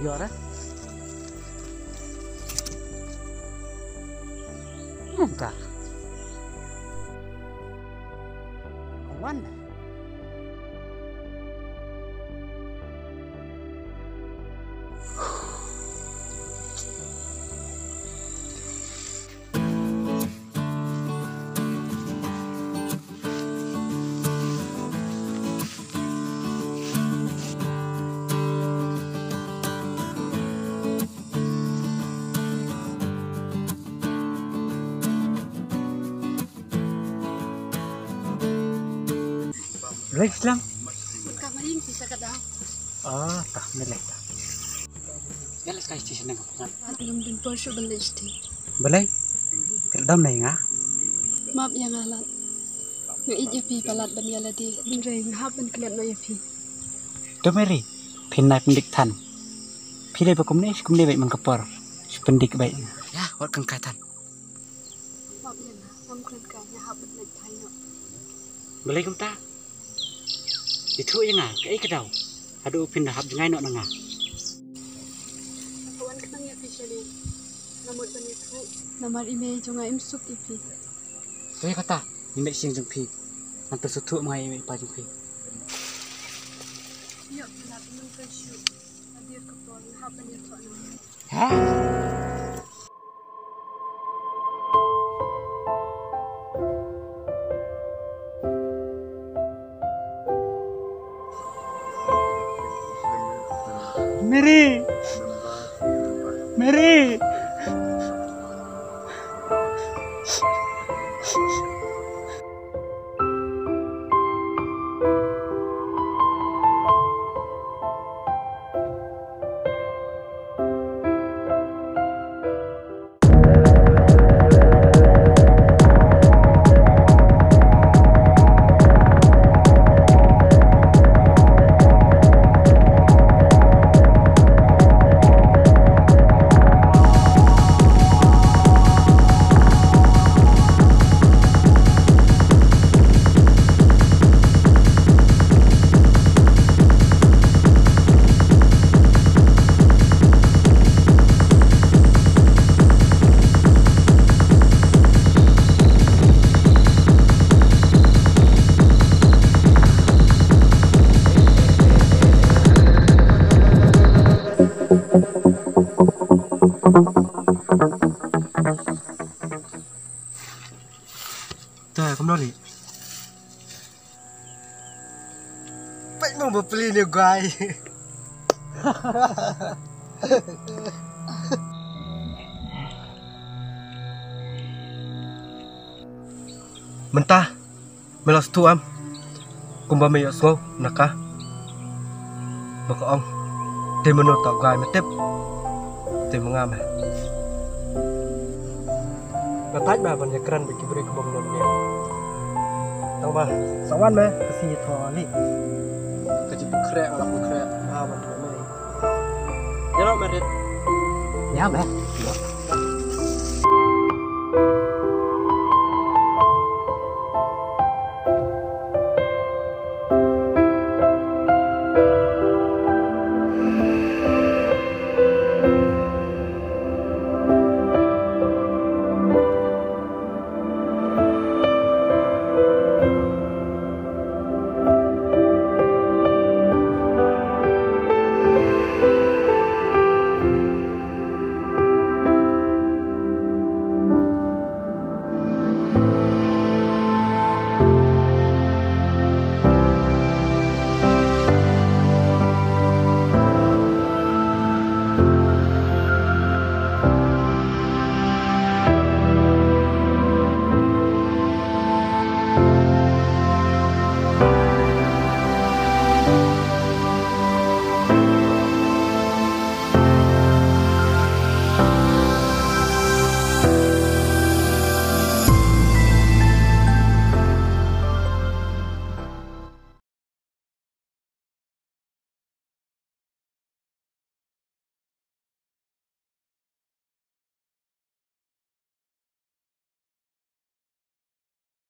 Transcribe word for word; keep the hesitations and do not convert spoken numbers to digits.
Ora. Nunca. Wan. Blei slam. Ka main pisa ka dau. Ah, ta, melek ta. Melek kai station nang. At ngam dun por shu belej ti. Belej? Tel dam nai nga. Map ïa nga Lad. Nga ïeit ïa phi palat ban ïa lade. Hynrei nga hap ban klet noh ïa phi. To Mary, phin nai pyndik than. Phi dei ba kumne, kumne beit man ka por. Shu pyndik beit. Ïa, wat kan kai than. Map ïa nga, ngam kren kai, nga hap ban leit phai noh. Balei kumta? Ïathuh ïa nga, kaei ka daw? Haduh phin da hap jngai noh na nga. Nga wan khnang ïa phi shane. Nga mut ban ïathuh. Namar i mei jong nga im suk ïa phi. To ïa kata, i mei seng jong phi. Ngan pynsuhthuh ma nga ïa i mei i pa jong phi. Ïoh phi Lad, ngam kren shuh. Hadir ka por, nga hap ban ïathuh noh. Ha? Mary! Mary! To, kumno lei? Peit mo ba pli ne guai. Mynta me la sngewthuh em? Kumba me ïohsngew na ka ba ka ong, dei mano ta u guai me tip? Dei ma nga me. Nga thait ba ban ïakren bad ki briew kiba ym don niam. Tang ba sa wan me ka sngi ïathoh lei. Ka jingpynkhreh nga la pynkhreh ba ban ïa me. Ïa lo me rit. Ïa me.